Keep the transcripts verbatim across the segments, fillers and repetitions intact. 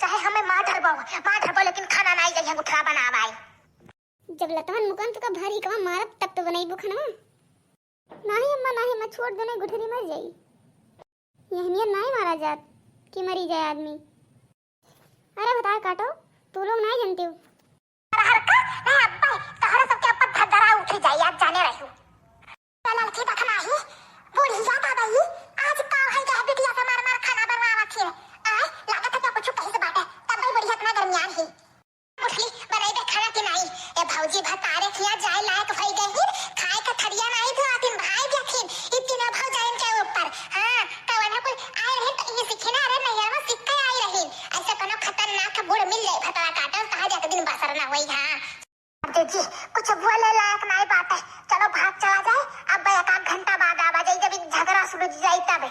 चाहे हमें मार डरबो, मार डरबो, लेकिन खाना नाई जइहे गुठला बनावाई। जब लतवन मुकन तो का भर हिकवा मारब, तब तो बनइबू खनवा। नाही अम्मा, नाही अम्मा, छोड़ दो, नहीं गुठली मर जाई। यहनिया नाही मारा जात कि मरी जाए आदमी। अरे भतार काटो, तू लोग नाही जनते हो। अरे हल्का, नहीं अब्बा, तोहरा सबके ऊपर धगरा उठी जाई, आज जाने रही। ललकी देखना ही, बुढ़िया का गई, आज का है गए बिटिया से मार मार खाना बनवावत ही। आय, लागत है कि कुछ कहीं से बाटे, तब भी बुढ़िया इतना गर्मियान ही। उठली, बनइबे खाना कि नाई? ए भौजी, भतारे खिया जाए लायक भई गई, खाए के थरिया नाई धोआतिन, भाई देखिन, ई तीनों भौजाइन के ऊपर। हाँ, कवन कुल आए रहिन तो इहे सीखी ना, अरे नैया में सीख के आई रहिन। ऐसे कोनो खतरनाक बूढ़ मिल जाए, भतवा काटल, कहा जाए तो दिन बसर ना होई, हाँ। अरे जी, कुछ बोले लायक नाई बात है, चलो भाग चला जाए, अब एक आध घंटा बाद आवा जाई, जब ई झगड़ा सुलझ जाई तब।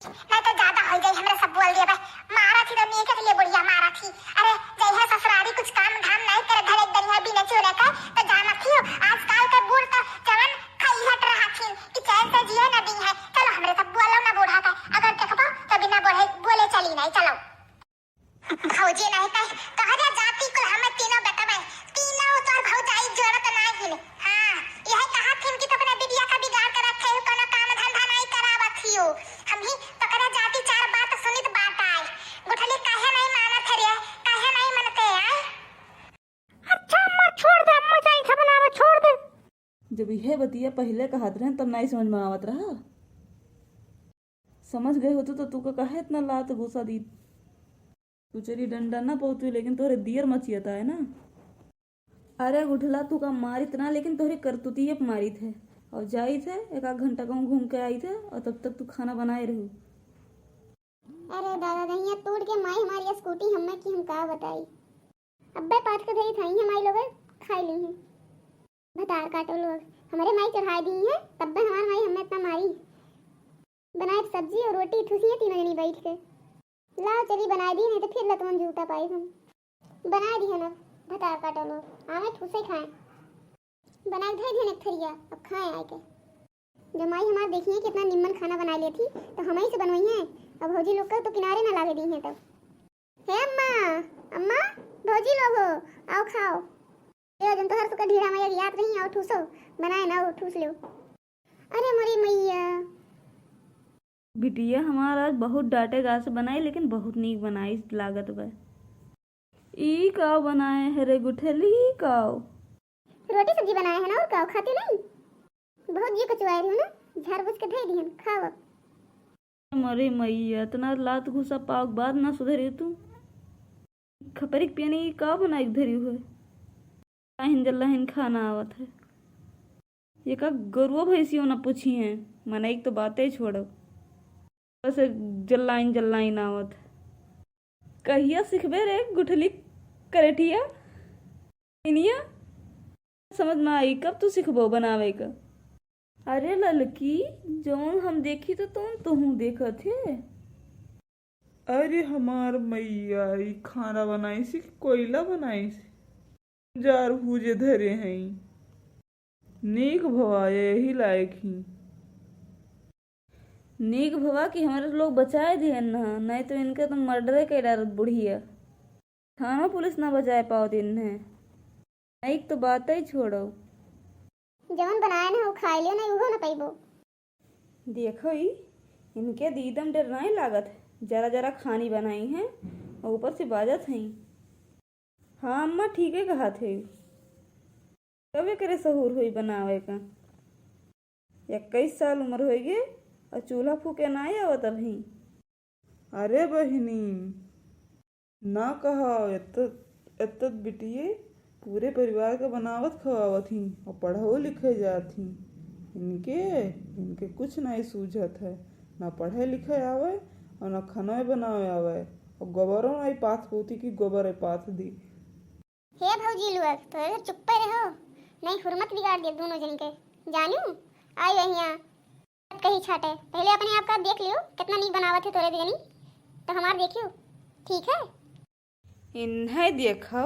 नहीं तो ज्यादा हो जाई, हमरे सब बोल दिया बे। मारा थी तो नीक के लिए बुढ़िया मारा थी। अरे जइहे ससुरारी कुछ काम धाम नहीं करे, घरे दरिया बिना चूल्हे का, तो जाना थी हो। आजकल के बूढ़ तो जवन खाई हट रहा थी कि चैन से जिए न दी है। चलो हमरे सब बोलो ना बूढ़ा का, अगर देखबो तो बिना बोले, बोले चली नहीं, चलो। भौजी नहीं कह, तोहरे जाति कुल हमें तीनों बेटवे, तीनों तोर भौजाई जोड़त नाई हिन। हाँ, यह कहा थिन कि तू अपने बिटिया का बिगाड़ के रखे हो, कोनो काम धंधा नहीं करावत हियो। हम ही तोकरे जाति चार बात सुनित बात आए। गुठली काहे नहीं मानत है रे, काहे नहीं मनते आए? अच्छा अम्मा, छोड़ दे, अम्मा जाई था बनावे, छोड़ दे। जब यह बतिया पहले कहत रहे तब नहीं समझ में आवत रहा। समझ गए होतू तो तू का काहे इतना लात घुसा दी? तू चली डंडा ना पहुँचू, लेकिन तोहरे दियर मचियत आए ना। अरे गुठला, तू का मारित ना, लेकिन तोहरे करतूतिये पे मारित है। और जाइत है, एक आध घंटा कहूँ घूम के आइत है, और तब तक तू खाना बनाए रहू। अरे दादा, दहिया टूट के माई हमारी स्कूटी हमें कि हम का बताई। अब्बे पाथ के धरी थाई हमारी लोग खाई ली हैं। भतार काटो लोग, हमारे माई चढ़ाई दी हैं, तब्बे हमार माई हमें इतना मारी। बनाए सब्जी और रोटी ठूसिए तीनों जनी बैठ के। लाओ चली बनाए दी, नहीं तो फिर लतवन जूता पाई हम। बनाए दी है ना, भतार काटो लोग, आवे ठूसे खाएं। बनाए धर दी एक थरिया, अब खाएं आए के। जब माई हमार देखिए कितना निम्मन खाना बना लेती, तो हम ही से बनवाई हैं। अब भौजी लोग का तो किनारे ना लागे दी हैं तब। हे अम्मा, अम्मा, भौजी लोग हो, आओ खाओ। ए, जन तोहर सुका ढीढ़ा मैया की याद रही, आओ ठूसो, बनाए ना, आओ ठूस लो। अरे मोरी मैया। बिटिया हमार आज बहुत डांटे गासे बनाई, लेकिन बहुत नीक बनाई लागत बा। ई का बनाए है रे गुठली, ई का? रोटी सब्जी बनाए है ना, और का खाती नहीं? बहुत जी कचुआए रही हो ना, झाड़ बुझ के धई दिहन, खाओ अब। अरे मैया, इतना लात घुसा पाव के बाद ना सुधरी तू। खपरी के पियनी का बनाई के धरी हुए? लाहिन जल्लाहिन खाना आवत है। ये का गरुआ भैंसियों ना पूछी हैं, मनई के तो बातें छोड़ो। बस एक जल्लाइन जल्लाइन आवत। कहिया सिखबे रे गुठली करेठिया? इनिया समझ में आई, कब तू सिखबो बनावे का? अरे ललकी, जौन हम देखी तो तौन तोहू देखत है। अरे हमार मैया, ई खाना बनाइस कि कोयला बनाइस? जार भूजे धरे हई। नीक भवा यही लायक ही। नीक भवा कि हमरे लोग बचाए दिहन ना, नहीं तो इनके तो मर्डरे कइ डारत बुढ़िया। थाना पुलिस ना बचाए पावत इन्हें। नहीं तो बात ही छोड़ो। जवन बनाए ना, वो खाए लियो, नहीं उहो ना पइबो। देखो ई, इनके दीदम डर नहीं लागत है। जरा जरा खानी बनाई हैं और ऊपर से बाजत हैं। हाँ अम्मा, ठीके कहत है। कबे करे सहूर होई बनावे का? इक्कीस साल उम्र होई गे और चूल्हा फूके ना आवत अभी। अरे बहिनी, ना कहा, एत्त, एत्त बिटिये पूरे परिवार के बनावत खवावत ही और पढ़ाओ लिखे जात ही। इनके, इनके कुछ नहीं सूझत है, ना पढ़े लिखे आवे और ना खाना बनावे आवे, और गोबरो नहीं पाथ पोती की गोबर पाथ दी। हे भौजी लोग, थोड़े देर चुप्पे रहो, नहीं हुरमत बिगाड़ दिया दोनों जन के। जानू, आई रही यहाँ, कही छाटे। पहले अपने आप का देख लियो, कितना नीक बनावत है तोरे देनी, तो हमार देखियो, ठीक है? इन्हें देखो,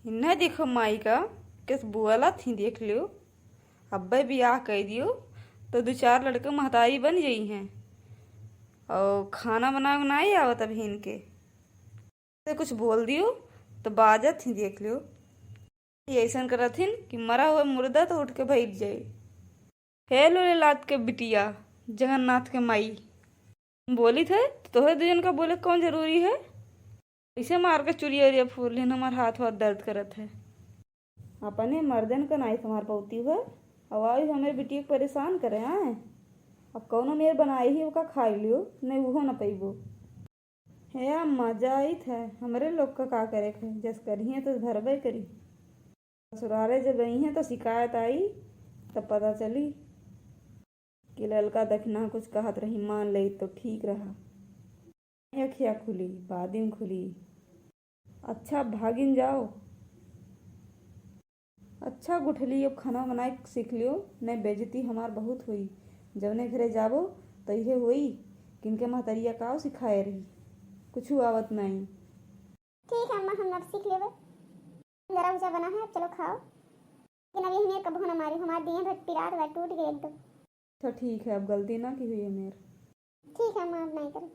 इन्हें देखो माई का, किस बोला थी देख लियो। अब्बे बियाह कर दियो, तो दो चार लड़के महतारी बन गई हैं, और खाना बनावे नहीं आवत अभी इनके। से कुछ बोल दियो तो बाजत ही देख लियो। ये ऐसन करत हिन कि मरा हुआ मुर्दा तो उठ के बैठ जाए। हे लोले लात के बिटिया, जगन्नाथ के माई, बोलित है तो तोहरे दुजन का बोले कौन जरूरी है? ऐसे मार के चुरिया उरिया फोर लेन, हमार हाथ वाथ दर्द करत है। अपने मर्दन का नाई तुम्हार पौती हुआ, अब आई हमारे बिटिया के परेशान करे आए। अब कौनो मेर बनाई ही ओका खाई लियो, नहीं उहो न पैबो। हे अम्मा, जाइत है, हमरे लोग का का करे के है, जस करिहे तो धरबे करी। ससुरारे जब अइहे तो शिकायत आई, तब पता चली कि ललका दखिना कुछ कहत रही, मान ले तो ठीक रहा। अखिया खुली, बादिम खुली। अच्छा, भागिन जाओ। अच्छा गुठली, अब खाना बनाए सीख लियो, नहीं बेइज्जती हमार बहुत होई। जवने घरे जाबो तो इहे होई, किनके महतरिया काव सिखाए रही, कुछ आवत नहीं। ठीक है अम्मा, हम अब सीख लेबे। जरा ऊंचा बना है, अब चलो खाओ। लेकिन अब ये हमें कबो ना मारी, हमार दिए भर पिरात बा, टूट गए एकदम। अच्छा ठीक है, अब गलती ना की हुई है मेर। ठीक है अम्मा, अब नहीं करो।